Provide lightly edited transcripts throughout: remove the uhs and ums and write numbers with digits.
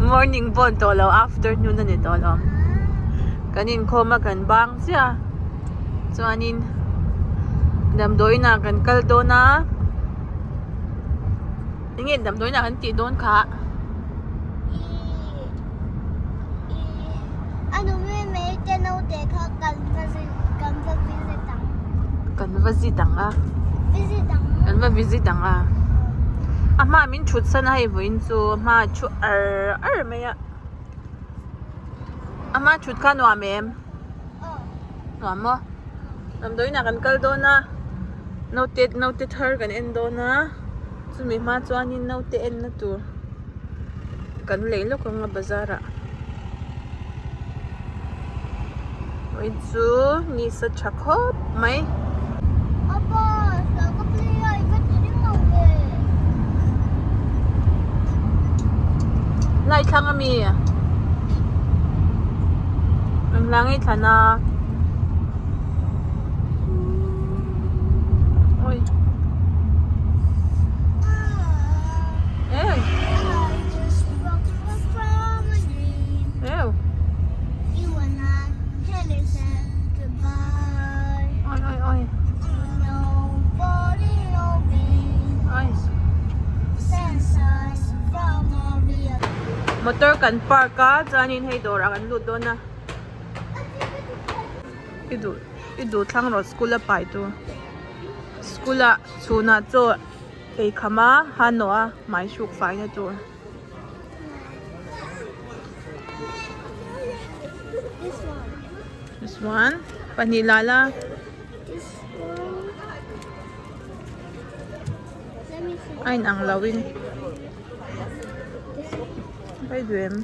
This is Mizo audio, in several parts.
Morning pawh ni tawh lo afternoon a ni tawh lo. Kan inkhawm a kan bang chiah a chuanin damdawiin ah kan kal dawn a enge damdawiin ah kan tih dawn kha. Kan va zit ang a kan va visit ang a a hma min thut san a hei vawiin chu a hma a thu ar ar mai a a hma thut kha nuam em nuam maw damdawiin ah kan kal dawn a naute naute thar kan en dawn a chumi hma chuanin naute en na tur kan lei lawk ang a bazar ah vawiin chu ni sa tha khawp mai. Lai thlang ami engla nge thlan a oi. Motor kan park a chuanin hei dawrah kan lut dawn a i duh i duh thlang rawh school a pai tur school ah chhunah chaw Ei kham a, ha nawh a, hmai hruk fai na tur. This one. Pahnih la la. A in ang lo in. Vai duh em.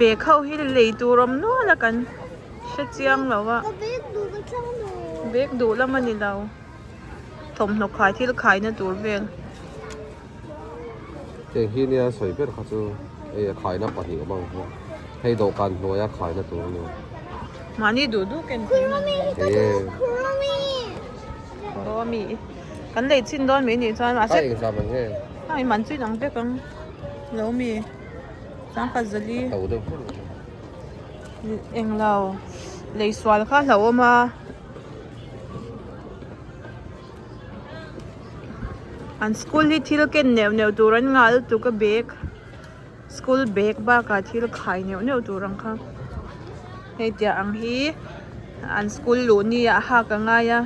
Bag ho hi lei tur awm nual a kan hre chiang lo a bag duh lam a ni lo thawmhnaw khai thil khai na tur vel. Heng hi nia sawi ber kha chu hei a khaina pahnih awm ang hi hei dawhkan hnuaia khaina tur a ni. Mahni duh duh ken thei a ni. Khurami. Kan lei chin dawn mai nih chuan mahse. A engzam ang nge? A in man chu in ang vek ang lo mi sangkhat zali. A to deuh hlek ang. Englo lei sual kha hlauhawm a. An school hi thil ken neuh neuh tur an ngah lutuk a bag school bag bakah thil khai neuh neuh tur ang kha hei tiang ang hi an school luh ni ah hak a ngai a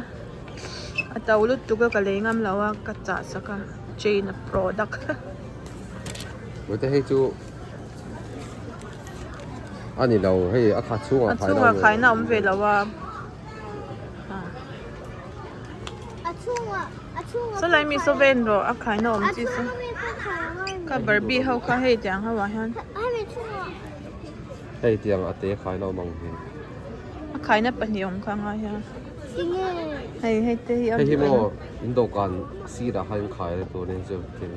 a to lutuk a ka lei ngam lo a ka chah sak a chain a product. Mawite hei chu a ni lo hei a kha chhungah a chhungah khaina awm ve lo a. Sawlai mi saw ven rawh a khaina awm chi chu ka barbie ho kha hei tiang ho ah hian hei tiang a te khaina awm ang hi a khaina pahnih awm kha anga hian hei hei te hi hei hi maw in dawhkan sirah khan in khai na tur nia chu thil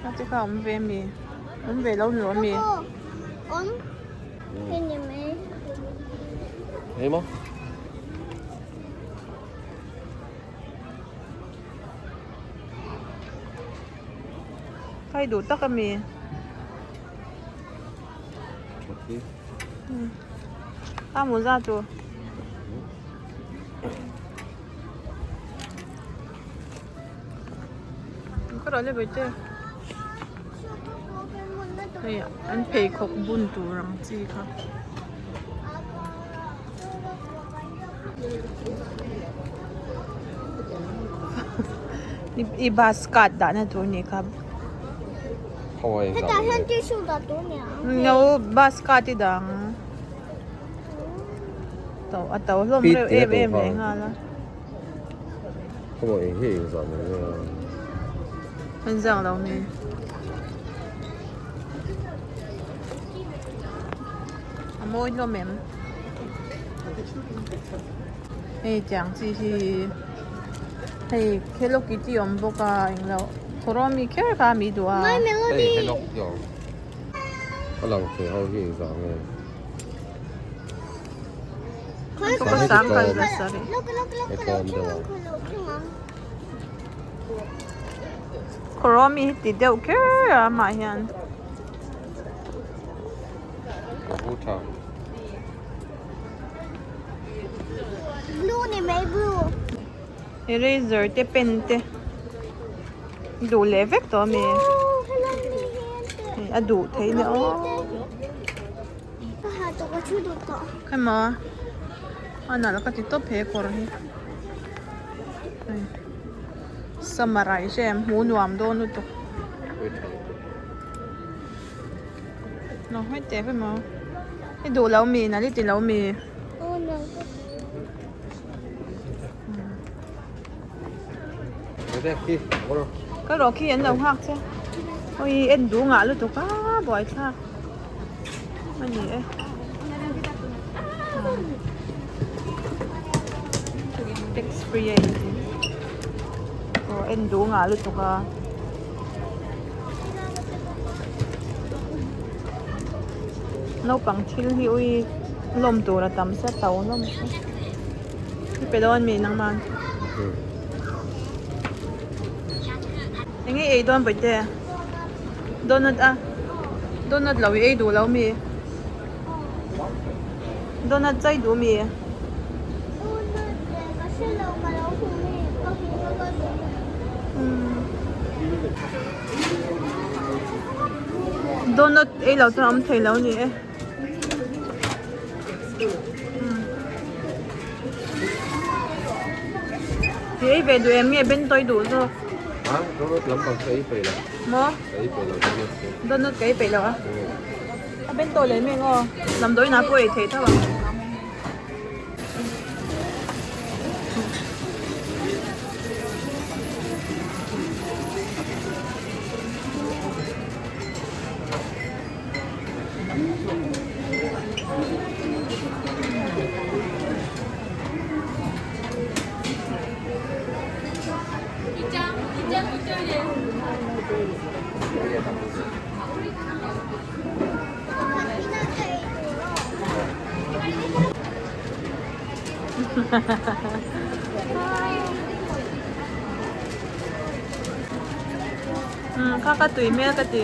a te kha awm ve ami awm ve lo ni lo ami Hei maw Kai duh tak ami A mawza tur. Hei an pheikhawk bun tur ang chi kha. I bus card dah na tur nih kha. No bus card i dah ang. To a to hlawm reuh em em leh nghal a. Khaw eng hi eng zah mai nge a. An zang lo mi. A mawi hlawm em. Hei tiang chi hi hei Hello Kitty awm bawk a englo khawraw mi kher kha mi duh a. Hei Hello Kitty awm. A lang thei ho hi eng zah nge. Bawk a sang kal za sarih. Khawraw mi hi ti deuh kher a amah hian. Eraser te pen te duh leh vek tawh a mi a duh theih nia aw. Emaw a nalh ka ti tawp he kawr hi summer ah i hre em hmuh nuam dawn lutuk lo hawi tep emaw i duh lo mi nalh i ti lo mi. Ka rawh khi an lo nghak che ui en duh ngah lutuk a buaithlak a ni e tax free a inti aw en duh ngah lutuk a. Naupang thil hi ui lawm tur a tam sia to hlawm sia. I pe dawn mi nangman. Enge ei dawn bawihte? Donut a. Donut lo i ei duh lo mi? Donut chai duh mi? Donut ei lo chuan awm thei lo ni e. Ti ei ve duh em nge bento i duh zawk? Ha donut lampang ka ei peih lo. Maw? Ka ei peih lo donut chu. Donut ka ei peih lo a. A bento leh mi ngaw damdawiin ah pawh ei theih tho ang. Kha ka tui hmel ka ti.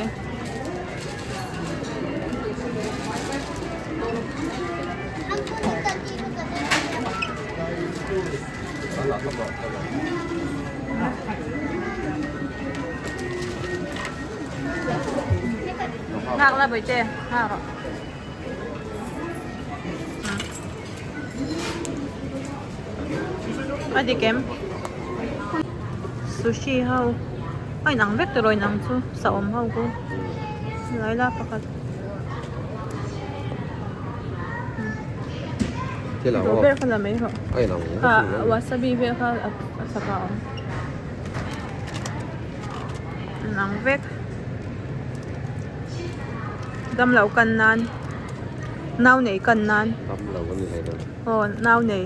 Nghak la bawihte, nghak rawh. A dik em? Sushi ho a inang vek tawh inang chu saum ho chu lai la pakhat duh ber kha la mai rawh ah wasabi vel kha a chak a awm inang vek damlo kan nan nau nei kan nan aw nau nei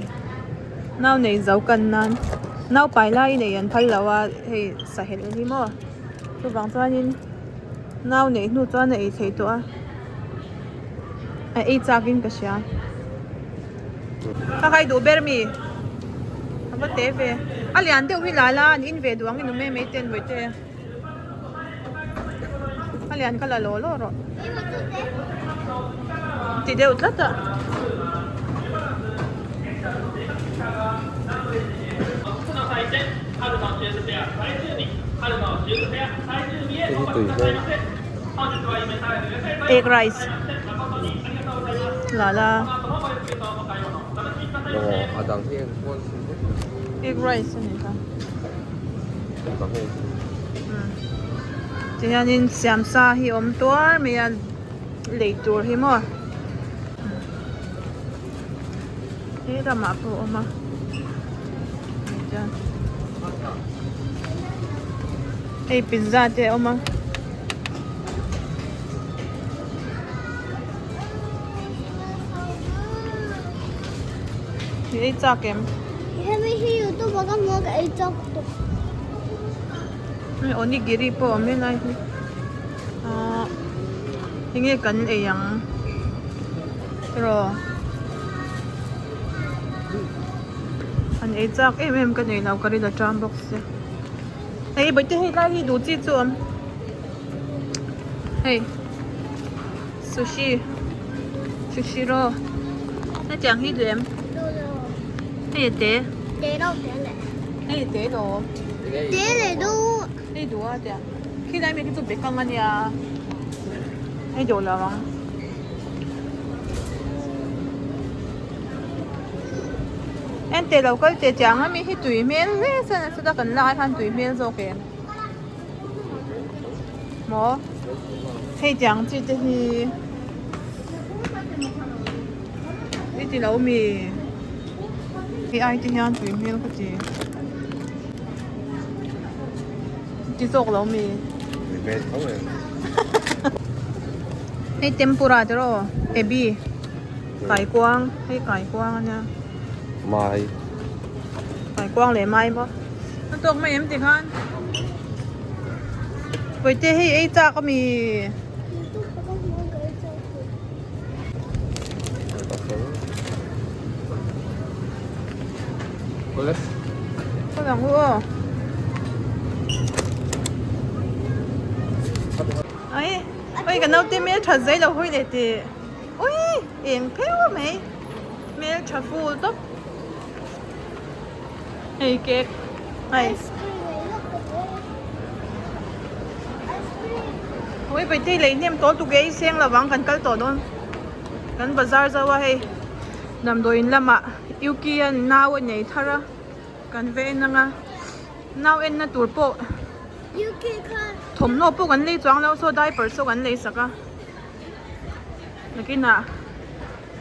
nau nei zo kan nan nau pai lai nei an phal lo a hei sahel a ni maw chuvang chuanin nau neih hnu chuan a ei theih tawh a a ei chak in ka hria kha kha i duh ber mi a va te ve a lian deuh hi la la an in ve duh ang in awm em mai ten bawihte. A lian ka la law law rawh. Ti deuh tlat a. Egg rice. La la. Egg rice a ni kha. Tihianin siamsa hi awm tuar mai a lei tur hi maw he lamah pawh a awm a hei pizza te a awm a. I ei chak em? Hemi hi youtube ah ka hmu a ka ei chak tawp. Hei onigiri pawh a awm helai hi. Ahh enge kan ei ang tiraw? Han ei chak em em ka nei lo ka rin a ṭam bawk sia. Hei bawihte hei lai hi duh chi chu a awm. Hei sushi sushi roll hetiang hi duh em? Hei a te. Hei a te lawm. Hei duh a tiang khilai mi khi chu bekang a nia hei duh lo ang. Enteh lo kal teh chiang a mi hi tui hmel hle chuan a chhuat a kan lak ah khan tui hmel zawk em maw hei tiang chi te hi i ti lo mi hei ai te hian tui hmel ka ti ti zawk lo mi hei tempura te rawh ebi. Kaikuang hei kaikuang a nia. Mai. Kaikuang leh mai maw. A tawk mai em tikhan. Pawite hei ei chak a mi. Khaw lang u aw. Ai, oi ka naute hmel that zai lo hawi leh teh. Ui eng pheuh mai hmel tha full tawp hei cake hei ui paite lei hnem tawh tuk e i seng lovang kan kal tawh dawn kan bazar zo a hei damdawiin lamah Yuki an nau a nei thar a kan ve en anga nau enna tur pawh thawmhnaw pawh kan lei chuang lo saw diaper saw kan lei sak a. Nakinah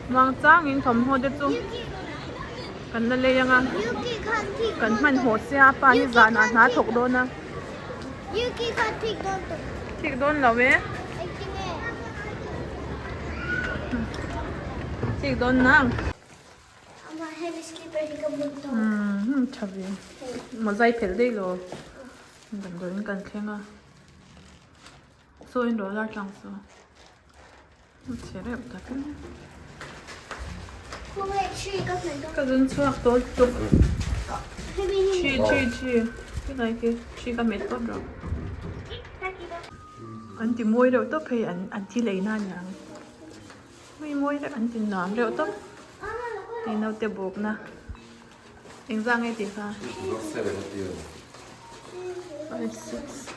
muang changin thawmhnaw te chu kan la lei ang a, kan hmanhmawh sia a pa hi zanah hna thawk dawn a. Thik dawn lo e. Thik dawn nang. Umm tha ve. Mawzai phelh daih lo. Damdawiin kan thleng a. Saw in roller tlang saw a chhe reuh tak in ka zun chhuak tawl tuk chi chi chi helai khi chi ka hmet tawp rawh an ti mawi reuh tawp hei an an thil ei na a niang mawi mawi reuh an ti nuam reuh tawp hei naute bawkna engzah nge tih kha 5 6.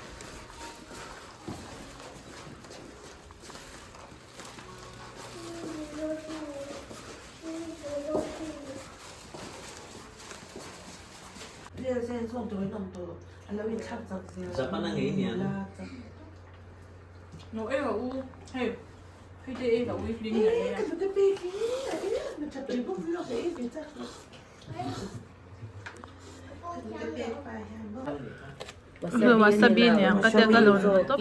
Wasabi nia ka tia ka lo zawh tawp.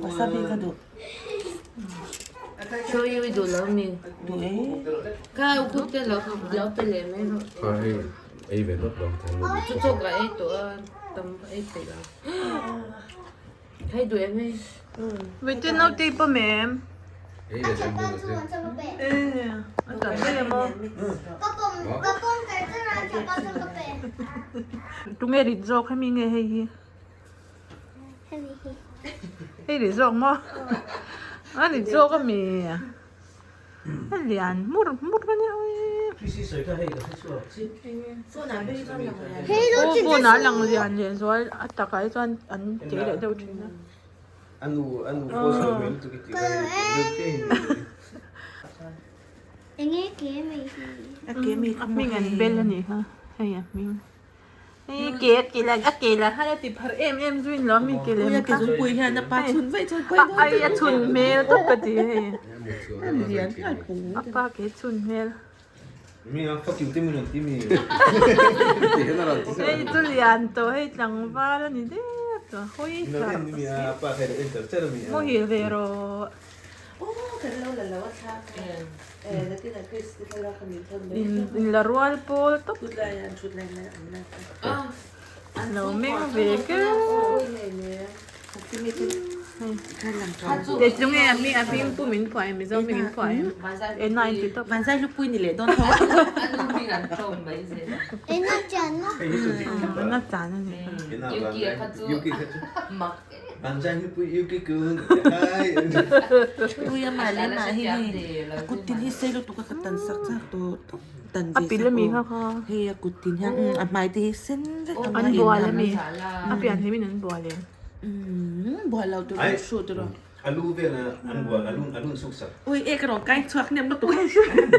Wasabi ka duh. Shoyu i duh lo mi. Duh e. Ka u te lo lo pe leh mai rawh. Ka hei ei ve tawp lo. Chu chu ka ei tawh a tam ei peih lo. Hei duh em hei. Vete naute i pawm em? Ei ve em duh lo che. E a tam daih em aw. Tunge rit zawk hemi nge hei hi? Hei rit zawk maw? A rit zawk ami? A lian hmur hmur a nia ui. Aw phone ah a lang lian leh zual a takah hi chuan an teh leh deuh thin a. A hming an bel a nih kha hei a hming. Hei ke a ke la a ke la khan a ti phar em em zui lo mi ke lem kha. Ai a chhun hmel tawp ka ti hei. A pa ke chhun hmel. Hei chu lian tawh hei tlangval a ni der tawh hawi thlak muhil ve rawh. In la rual pawl tawp lo meng ve keuh. Te chu nge a hming a hming pum in phuah em Mizo hming in phuah em Ena in ti tawp. Vanzai hlupui ni leh dawn tho a. Ena chan maw? Ena chan a ni. Tui a mah leh mah hi hei a kut tin hi sei lutuk a ka tan sak chak tawh tawp tan A ve pil sak a mi aw kha kha. Hei a kut tin hian a hmai te hi sen vek a An mah bual in a mi a pian hlim in an bual em. Umm bual lo tur an hru tur aw. A lu vel a an bual a lun a lun suk sak. Ui ek a rawn kai chhuak hnem lutuk. An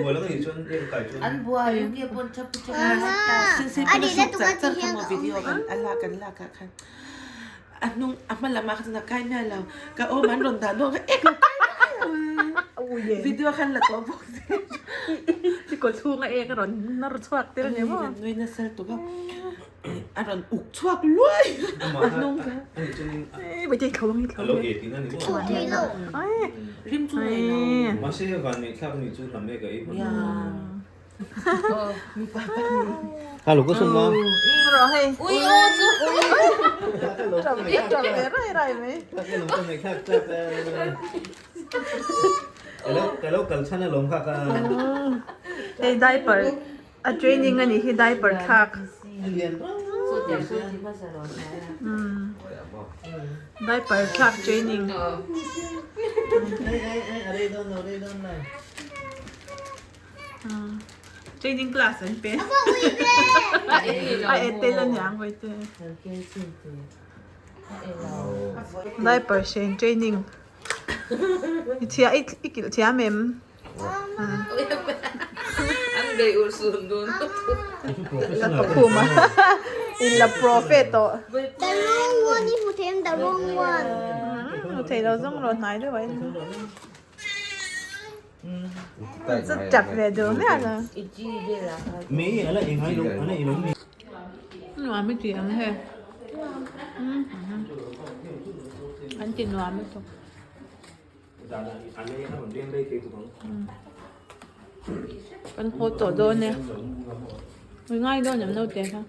bual ang nih chuan ek a kai chuan. An bual eng nge pawn tha pu tha Sin sin pawn a hruk char char kha maw video kan a lak kan lak ah khan a hnung a hma lam ah kha chuan a kai miah lo ka awm an rawn dah dawn kha ek lo kai miah lo video khan la tawh bawk si. I kaw chhung a ek a rawn nawr chhuak tir a ni maw. Kan nui nasa lutuk a. A rawn uk chhuak luai a hnung kha. Rim chu nei lo. Mahse van nei thlak ni chu hlam e ka ei hman. Hello ka sum ma. Ui o chu. Tap ve rai rai mai. Ka nei thlak tap e. Ka lo kal chhan alawm kha ka. Hei diaper A training a nih hi diaper thlak. Diaper thlak training. Training class an pe. A e tel a niang vawi te. Diaper hren training. I chhia i kilh thiam em? La pakhum a in la profe tawh. The wrong one i hmu thei em the wrong one. Hmu thei lo zawng rawh hnai deuh a in. Chu chak ve duh miah lo. Nuam i ti ang he. An ti nuam lutuk. Kan haw tawh dawn e. Ngai dawn em naute kha.